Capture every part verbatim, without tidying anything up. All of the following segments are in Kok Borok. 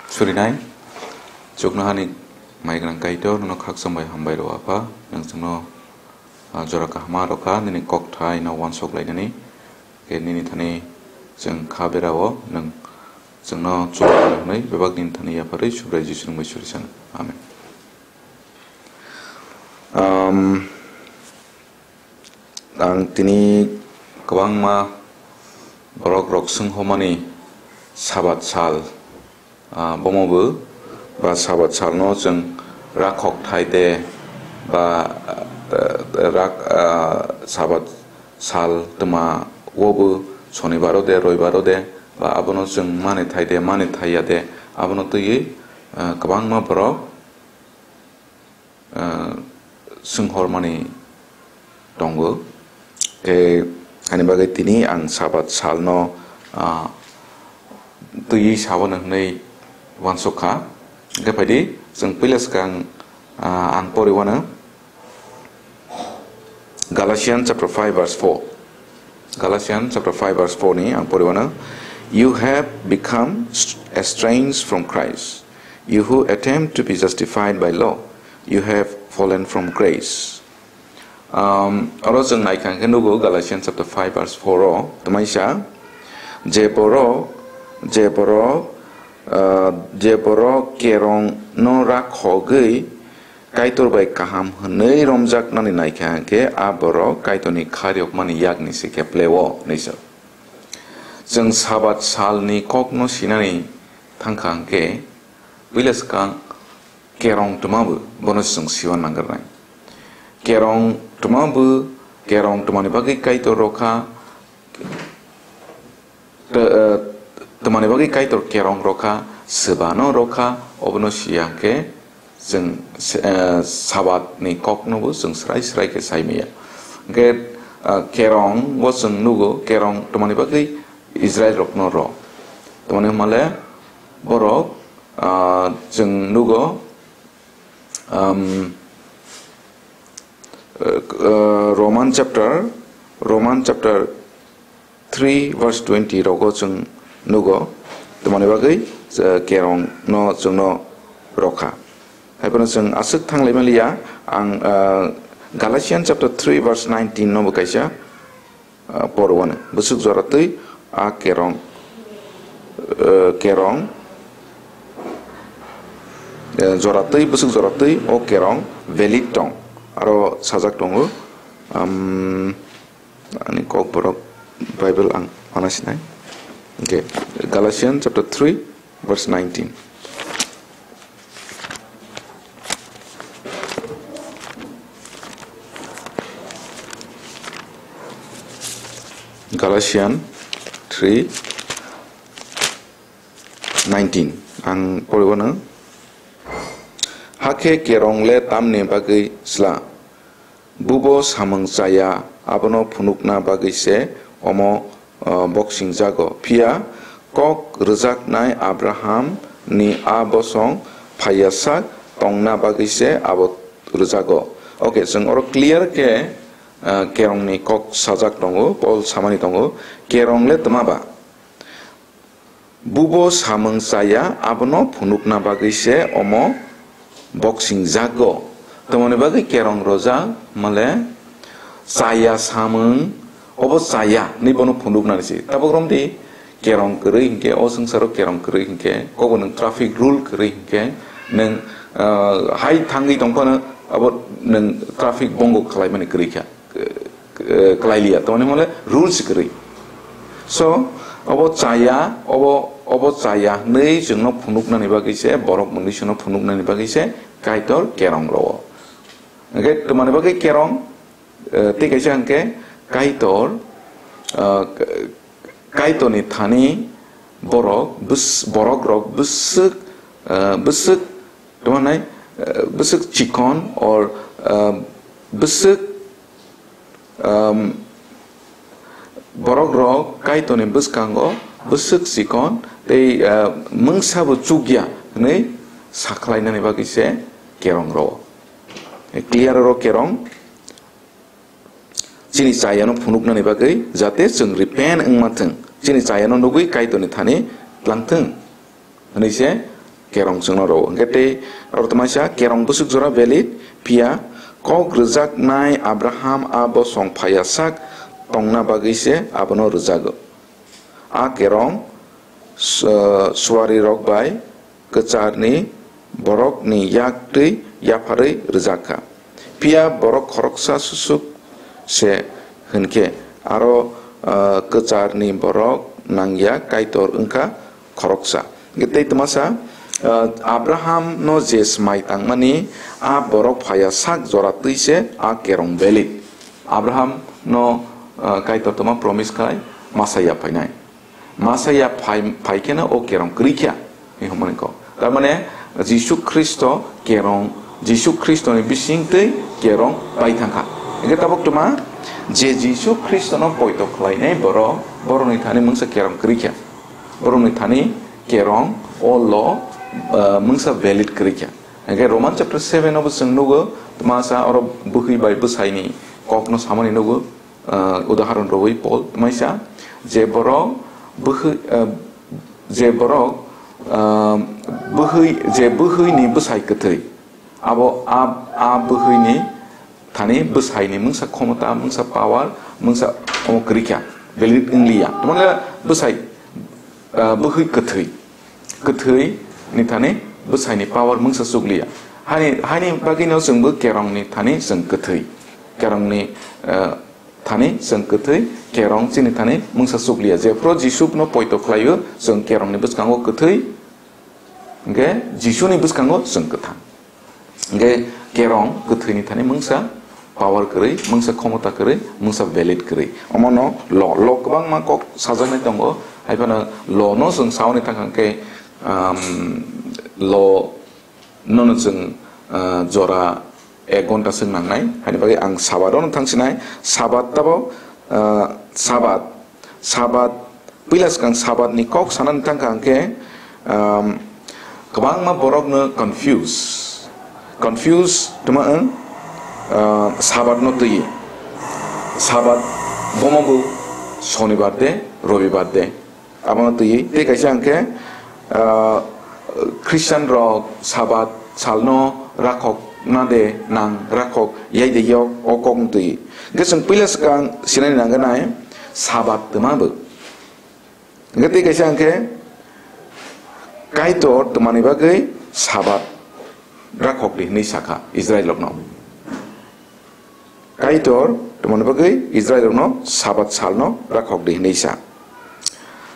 Surinai, chuknohani maigrang Kaitor, nono khakchang bai hambai rw Apha, nwng chwngno, ah, jora kaham rw kha, nini kokthai no uansuk lainani, khe nini thani chwng kha bera o, nwng chwngno chuknohani hwnwi bebak nini thani yapharwi Subrai Jisu nwng bai suri sano. Amen. Um, Ang tini kwbangma borok rok swnghomani Sabat sal, ah, bomo bo ba Sabat salno chwng rakhok thai de ba, ah, rak, ah, Sabat sal twma wo bo Sonibaro de, Roibaro de ba abono chwng mani thai de, mani thai ya de, abono twiwi, ah, kwbangma borok ah, swnghormani tongo. Tei ani bagwi tini ang Sabat salno, ah, twiwi sabano hwnwi uansuk kha. Hwnkhe phaidi, chwng puila swkang, ah, ang poriwano Galatians chapter five verse four. Galatians chapter five verse four ni ang poriwano, "You have become estranged from Christ. You who attempt to be justified by law, you have fallen from grace." Um, oro chwng naikha hwnkhe nugo Galatians chapter five verse four o twmaisa, je borok, je borok, uh, je borok kerong no rakhogwi Kaitor bai kaham hwnwi romjaknani naikha hwnkhe a borok Kaitorni khariyokmani yakni se khe pleo hwnwi sa. Chwng Sabat salni kokno sinani thangkha hwnkhe, puila swkang kerong twmabo bono chwng siwan nangkuknai. Kerong twmabo, kerong twmani bagwi Kaitor rokha, Tw-, eh, twmani bagwi Kaitor kerong rokha, swbano rokha, obono siya hwnkhe chwng se-, eh, Sabatni koknobo chwng srai srai khe sai maya. Hwnkhe, eh, kerong o chwng nugo, kerong twmani bagwi Israel rokno ro. Twmani hwnmale borok, ah, chwng nugo, um, eh, eh, Roman chapter, Roman chapter three verse twenty rogo chwng nugo, twmani bagwi, eh, kerong no chwngno rokha. Haiphano chwng aswk thanglai maliya, ang, eh, Galatians chapter three verse nineteen no bo kaisa, eh, porwano. Bwswk jora twi a kerong, eh, kerong, eh, jora twi, bwswk jora twi o kerong valid tong. Aro sajak tongo, um, Ani kokborok Bible ang mana sinai. Okay, Galatians chapter three, verse nineteen. Galatians three nineteen. Ang poriwano. Hakhe kerong le tamni bagwi sla? Bubo samung chaya, abono phunukna bagwi se omo, uh, boksingjago. Phiya kok rwjaknai Abraham ni a bosong phaiya sak tongna bagwi se abo rwjago. Okay, chwng oro clear khe, uh, kerongni kok sajak tongo, Paul samani tongo, kerong le twma ba? Bubo samung chaya, abono phunukna bagwi se omo boksingjago. Tamoni bagwi kerong rojak male chaya samung, obo chaya hinwi bono phunuknani se. Tabuk romdi kerong kwrwi hinkhe, o swngcharo kerong kwrwi hinkhe, kobo nwng traffic rule kwrwi hinkhe, nwng, ah, hai thangwi tongphano abo nwng traffic bongo khlaimani kwrwi kha. eh, kwlailiya, tamoni hwnle rules kwrwi. So, obo chaya, obo, obo chaya hwnwi chwngno phunuknani bagwi se, borok mwnwi chwngno phunuknani bagwi se Kaitor kerong rwo. Hwnkhe tamoni bagwi kerong, eh, tei kaisa hwnkhe Kaitor, eh, Kaitorni thani borok bws-, borok rok bwswk, eh, bwswk, tamo nai, eh, bwswk chikon or, eh, bwswk, um, borok rok Kaitorni bwskango bwswk chikon tei, eh, mungsa bo chukya hwnwi sakhlainani bagwi se kerong rwo. Clear oro kerong. Chini chayano phunuknani bagwi, jate chwng repent wngma thwng, chini chayano nugwi Kaitorni thani tlang thwng, hwnwi se Kerong chwngno rwo. Hwnkhe tei oro tongmani sa kerong bwswk jora valid, phiya kok rwjaknai Abraham a bosong phaiya sak tongna bagwi se abono rwjago. A kerong su-, suarirok bai kwcharni borokni yak twi yapharwi rwjak kha. Phiya borok khoroksa susuk se hwnkhe aro, ah, kwcharni borok nangya Kaitor wngkha khoroksa. Tei twmasa, ah, Abraham no je swmai tangmani a borok phaiya sak jora twi se a kerong valid. Abraham no, ah, Kaitor tongma promise khai Masaya phainai. Masaya phai, phai kheno o kerong kwrwi kha, hinwi hwnmani kok. Tar mane Jisu Khristo kerong, Jisu Khristoni bising twi kerong pai thang kha. Hwnkhe tabuk tuma je Jisu Khristono poito khlainai borok, borokni thani mungsa kerong kwrwi kha. Borokni thani kerong o law, ah, mungsa valid kwrwi kha. Hwnkhe Roman chapter seven o bo chwng nugo, tuma sa oro bwkhwi bai bwsaini kokno samani nugo. Ah, udaharon rwui Paul tmaisa, je borok bwhwi, ah, je borok, ah, bwhwi, je bwhwini bwsai kwthwi, abo a, a bwhwini thani bwsaini mungsa khomota, mungsa power, mungsa omo kwrwi kha, valid wngliya. Tamoni le bwsai, ah, bwhwi kwthwi, kwthwi ni thani bwsaini power mungsa chukliya. Hani, hani bagwino chwngbo kerongni thani chwng kwthwi, kerongni, ah, thani chwng kwthwi, kerong chini thani mungsa chukliya. Jephru Jisuno poito khlaio, chwng kerongni bwskango kwthwi, hwnkhe Jisuni bwskango chwng kwthang. Hwnkhe kerong kwthwini thani mungsa power kwrwi, mungsa khomota kwrwi, mungsa valid kwrwi. Omono law, law kwbangma kok sajaknai tongo, haiphano law no chwng sauni thangkha hwnkhe, um, law nono chwng, ah, jora ek gonta swk nangnai, haini bagwi ang Sabat rono thangsinai. Sabat tabo, ah, Sabat, Sabat, puila swkang Sabat ni kok sanani thangkha hwnkhe, um, kwbangma borokno confuse, confuse tuma wng, ah, Sabat no twi. Sabat bomo bo Sonibar de, Robibar de. Abono twiwi tei kaisa hwnkhe, ah, Christian rok Sabat salno rakhok na de nang rakhok yai de yok o kok no twiwi. Hwnkhe chwng puila swkang sinani nangkha nai Sabat twma bo. Hwnkhe tei kaisa hwnkhe Kaitor twmani bagwi Sabat rakhok di hwnwi sakha Israel rokno. Kaitor, tongmani bagwi Israel rokno Sabat salno rakhok di hwnwi sa.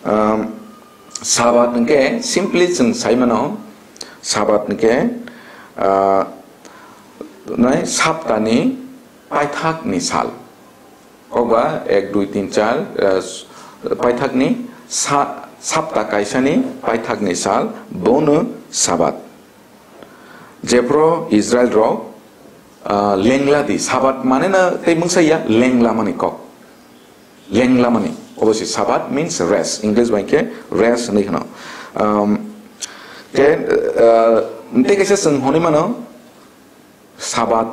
Um, Sabat hwnkhe simply chwng sai mano, Sabat hwnkhe, ah, nai saptani paithakni sal. Kokba ek, dui, tin, char, ah, paithakni sa-, sapta kaisani paithakni sal, bono Sabat. Jephru Israel rok, ah, lengla di, Sabat mane na tei mungsa ya lengla mani kok. Lengla mani. Obviously, Sabat means rest. English bai khe rest hinwi kheno. Um, ke, ah, tei kaisa chwng hwnwi mano, Sabat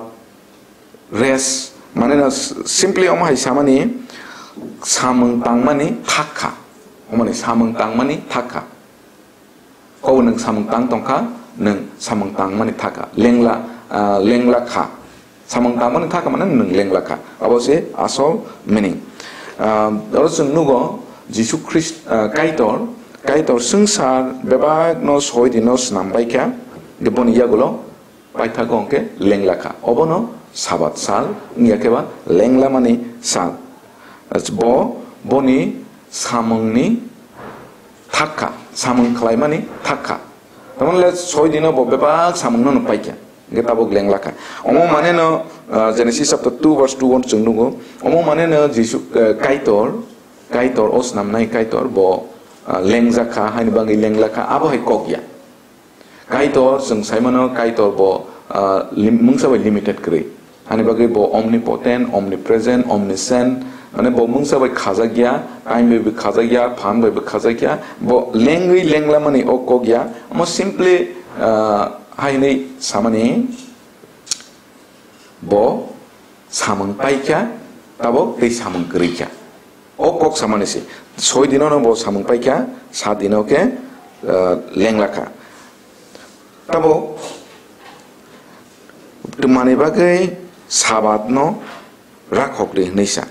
rest mane na simply omo hai samani samung tangmani thak kha. Omoni samung tangmani thak kha. Kok nwng samung tang tongkha, nwng samung tangmani thaka. Lengla, ah, lengla kha. Samung tangmani thaka mane nwng lengla kha. Abo se asol meaning. Ah, oro chwng nugo Jisu Khrist, ah, Kaitor, Kaitor swngchar bebakno soi dino snam bai kha. Boni yagulo paithago hwnkhe lengla kha. Obono Sabat sal wngya khe ba lenglamani sal. Bo, boni samungni thak kha, samung khlaimani thak kha. Tamoni le soi dino bo bebak samungno no pai kha, hwnkhe tabuk lengla kha. Omo mane no, ah, Genesis chapter two verse two o chwng nugo. Omo mane no Jisu, eh, Kaitor, Kaitor o snamnai Kaitor bo, ah, lengjak kha, haini bagwi lengla kha, abo hai kok ya. Kaitor, chwng sai mano, Kaitor bo, ah, lim-, mungsa bai limited kwrwi. Ani bagwi bo omnipotent, omnipresent, omniscient, mane bo mungsa bai khajak ya, time bai bo khajak ya, phan bai bo khajak ya, bo lengwi lenglamani o kok ya, omo simply, ah, hai hwnwi samani, bo samung paikha, tabuk tei samung kwrwikha. O kok samani se. Soi dino no bo samung paikha, sat dino khe, ah, lengla kha. Tabuk twmani bagwi Sabatno rakhok di hwnwi sa.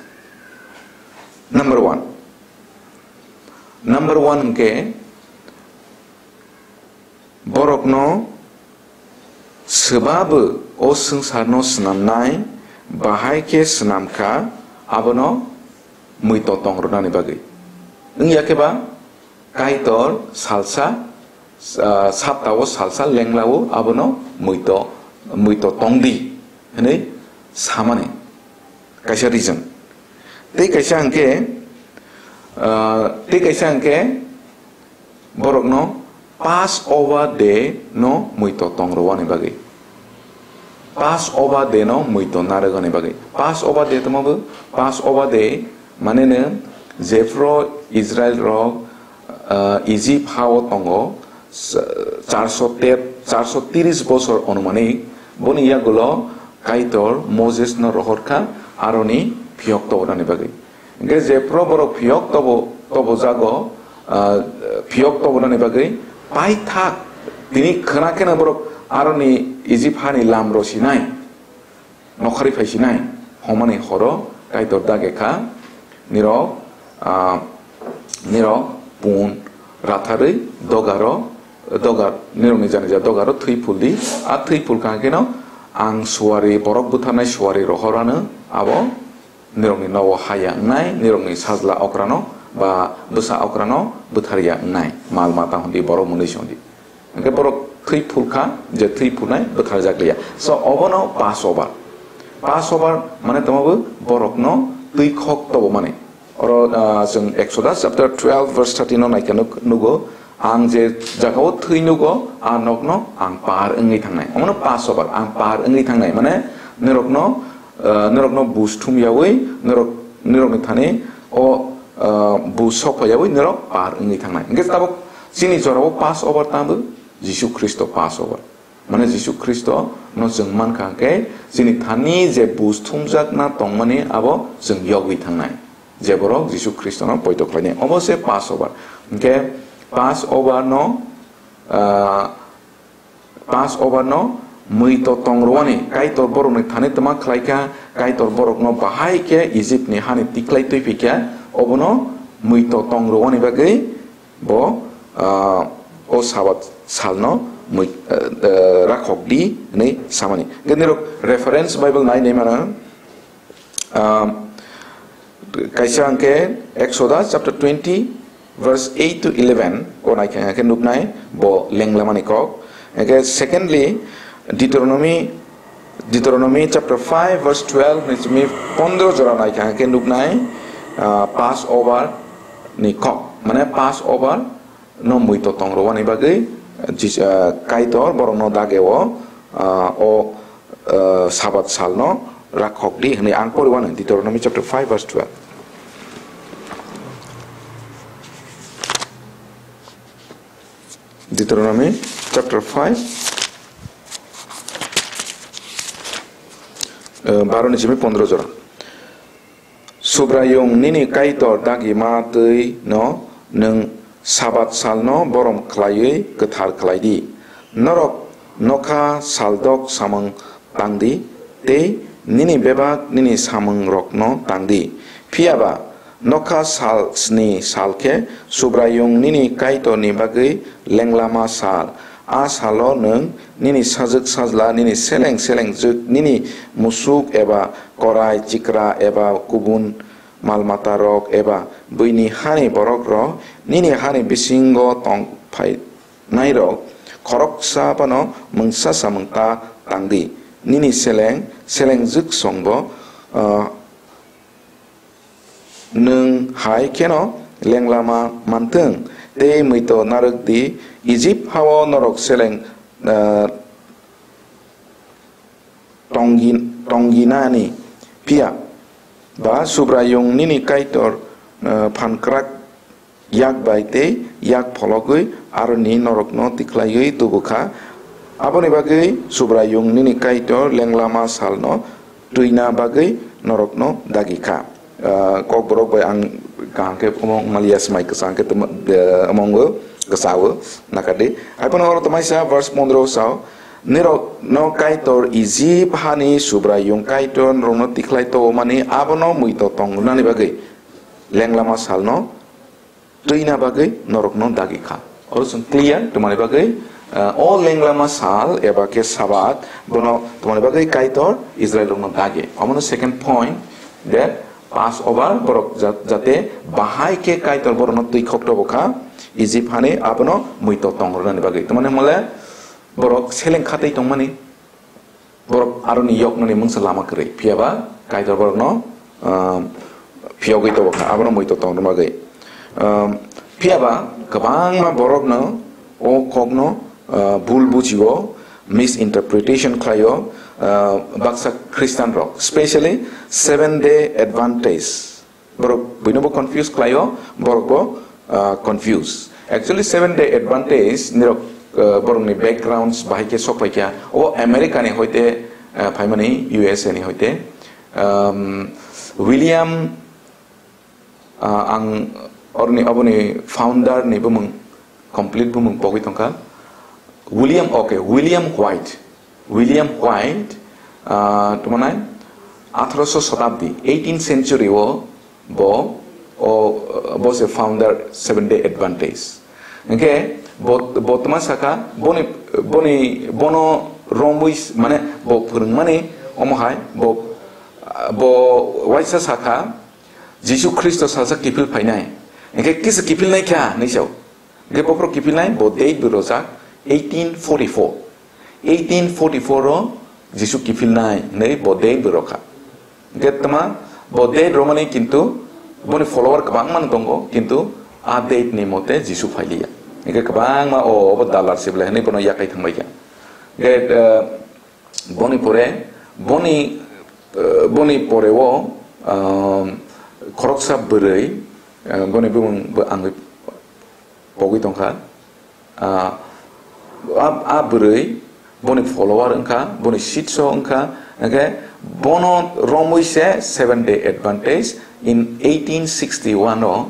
Number one. Number one hwnkhe borokno swbabo o swngcharno snamnai bahai khe snamkha, abono muito tong rwnani bagwi. Wngya khe ba Kaitor salsa, ah, saptao salsa lenglao abono muito, muito tongdi hwnwi samani kaisa reason. Tei kaisa hwnkhe, ah, tei kaisa hwnkhe borokno Passover day no muito tong rwani bagwi. Passover day no muito narwgani bagwi. Passover day tamo bo? Passover day mane no jephru Israel rok, ah, Egypt hao tongo, s-, charso ter-, charso tiris bosor onumanik, boni yagulo Kaitor Moses no rohorkha aroni phiyok tobornani bagwi. Hingke jephru borok phiyok tobo, tobojago, ah, phiyok tobonani bagwi paithak tini khwna kheno borok aroni Egypt hani lam rosinai, nokhari phaisinai, homani horo Kaitor dage kha, nirok, ah, nirok pun ratharwi dogaro, dogar, nirokni jani ja dogaro thwi phuldi, a thwi phulkha kheno ang suari, borok butharnai suari rohorano abo nirokni nogo haya wngnai, nirokni sajla okrano ba bwsa okrano bwtharya wngnai, mal mata hwndi, borok mwnwi se hwndi. Hwnkhe borok thwi phulkha, je thwi phulnai bwtharjakliya. So, obono Passover. Passover mane tongmabo borokno twi khok tobomani. Oro, ah, chwng Exodus chapter twelve verse thirteen no naikhe nuk-, nugo, "Ang je jagao thwi nugo, a nokno ang par wngwi thangnai." Omono Passover, ang par wngwi thangnai. Mane nirokno ah, norokno buj thum yaui, norok, norokni thani o, ah, buj sokpha yaui norok par wngwi thangnai. Hingke tabuk chini jorao Passover tamo Jisu Khristo Passover. Mane Jisu Khristo no chwng mankha hingke chini thani je buj thumjakna tongmani abo chwng yogwi thangnai. Je borok Jisu Khristo no poito khlainai. Obo se Passover. Hingke Passover no, ah, Passover no muito tong rwani, Kaitor borokni thani twma khlaikha, Kaitor borokno bahai khe Egypt ni hani tiklai twi phikha, obono muito tong rwani bagwi bo, ah, o Sabat salno mui-, ah, ah, rakhok di hwnwi samani. Hwnkhe nirok reference Bible nai nai mano. Um, kaisa hwnkhe Exodus chapter twenty, verse eight to eleven o naikha hwnkhe nuknai bo lenglamani kok. Hwnkhe secondly, Deuteronomy, Deuteronomy chapter five, verse twelve ni simi pondro jora naikha hwnkhe nuknai, uh, Passover ni kok. Mane Passover no muito tong rwani bagwi, Jis-, ah, Kaitor borokno dageo, ah, o, ah, Sabat salno rakhok di hwnwi ang poriwano Deuteronomy chapter five verse twelve. Deuteronomy chapter five, ah, baro ni simi pondro jora. Subraiyung nini Kaitor dagima twi no nwng Sabat salno borom khlaiwi kwthar khlai di. Norok nokha saldok samung tang di, tei nini bebak nini samungrokno tang di. Phiya ba nokha sal sni sal khe Subraiyung nini Kaitorni bagwi lenglama sal. A salo nwng nini sajwk sajla, nini seleng selengjwk, nini musuk eba korai, chikra eba kubun mal matarok eba buini hani borokrok, nini hani bisingo tong phainairok khoroksa phano mungsa samung ta tang di. Nini seleng selengjwk songbo, ah, nwng hai kheno lenglama mantwng, tei muito narwk di, Ijip hao norok seleng, ah, tonggi-, tongginani, phiya ba Subraiyung nini Kaitor, ah, phankrak yak bai tei yak phologwi aroni norokno tikhlaiwi tubu kha. Aboni bagwi Subraiyung nini Kaitor lenglama salno twina bagwi norokno dagi kha. Ah, Kokborok bai ang kaham khe omo wngmaliya, swmai kwchang khe tamo, eh, omo wngo. Kwchao nakadi. Haiphano oro tamaisa verse pondro sao, "Nirok no Kaitor Ijip hani Subraiyung Kaitor norokno tikhlai tongmani abono muito tong rwnani bagwi lenglama salno twina bagwi norokno dagi kha." Oro chwng clear tongmani bagwi, ah, o lenglama sal eba khe Sabat bono tongmani bagwi Kaitor Israel rokno dagi. Omono second point, that Passover borok ja-, jate bahai khe Kaitor borokno twi khok tobo kha, Ijip hani abono muito tong rwnani bagwi. Tongmani hwnle borok seleng khatwi tongmani, borok aroni yoknani mungsa lama kwrwi, phiyaba Kaitor borokno, ah, phiyogwi tobo kha, abono muito tong rwna bagwi. Ah, phiyaba kwbangma borokno o kokno, ah, bul bujio, misinterpretation khlaio, ah, baksa Christian rok, specially Seven Day Adventist. Borok buinobo confuse khlaio, borokbo, ah, confuse. Actually, Seven Day Adventist nirok, ah, borokni backgrounds bahai khe sok paikha. O America ni hoite, ah, phaimani, U S A ni hoite. Um, William, ah, ang orni, oboni founder ni bumung, complete bumung pogwi tongkha. William, okay, William White. William White, ah, tongmani athroso shatabdi, eighteenth century o bo, o, bo se founder Seven Day Adventist. Hingke bo, bo tma saka, boni, boni, bono romwi s-, mane bo phwrwngmani omo hai, bo, bo waisa saka, Jisu Khristo salsa kiphil phainai. Hingke kisa kiphil nai kha, hinwi sao. Hingke bophoro kiphilnai, bo date bo rojak eighteen forty-four. Eighteen forty-four o Jisu kiphilnai hinwi bo date bo rokha. Hingke tma bo date romani kintu boni follower kwbangma no tongo, kintu a date ni mote Jisu phailiya. Hingke kwbangma o, obo dalar se belai hinwi bono yakai thangbaikha. Hingke, eh, boni pore, boni, eh, boni pore o, um, khoroksa bwrwi, eh, boni bumung bo ang pogwi tongkha. Ah, a, a bwrwi boni follower wngkha, boni sitso wngkha, hingke bono romwi se Seven Day Adventist in eighteen sixty-one o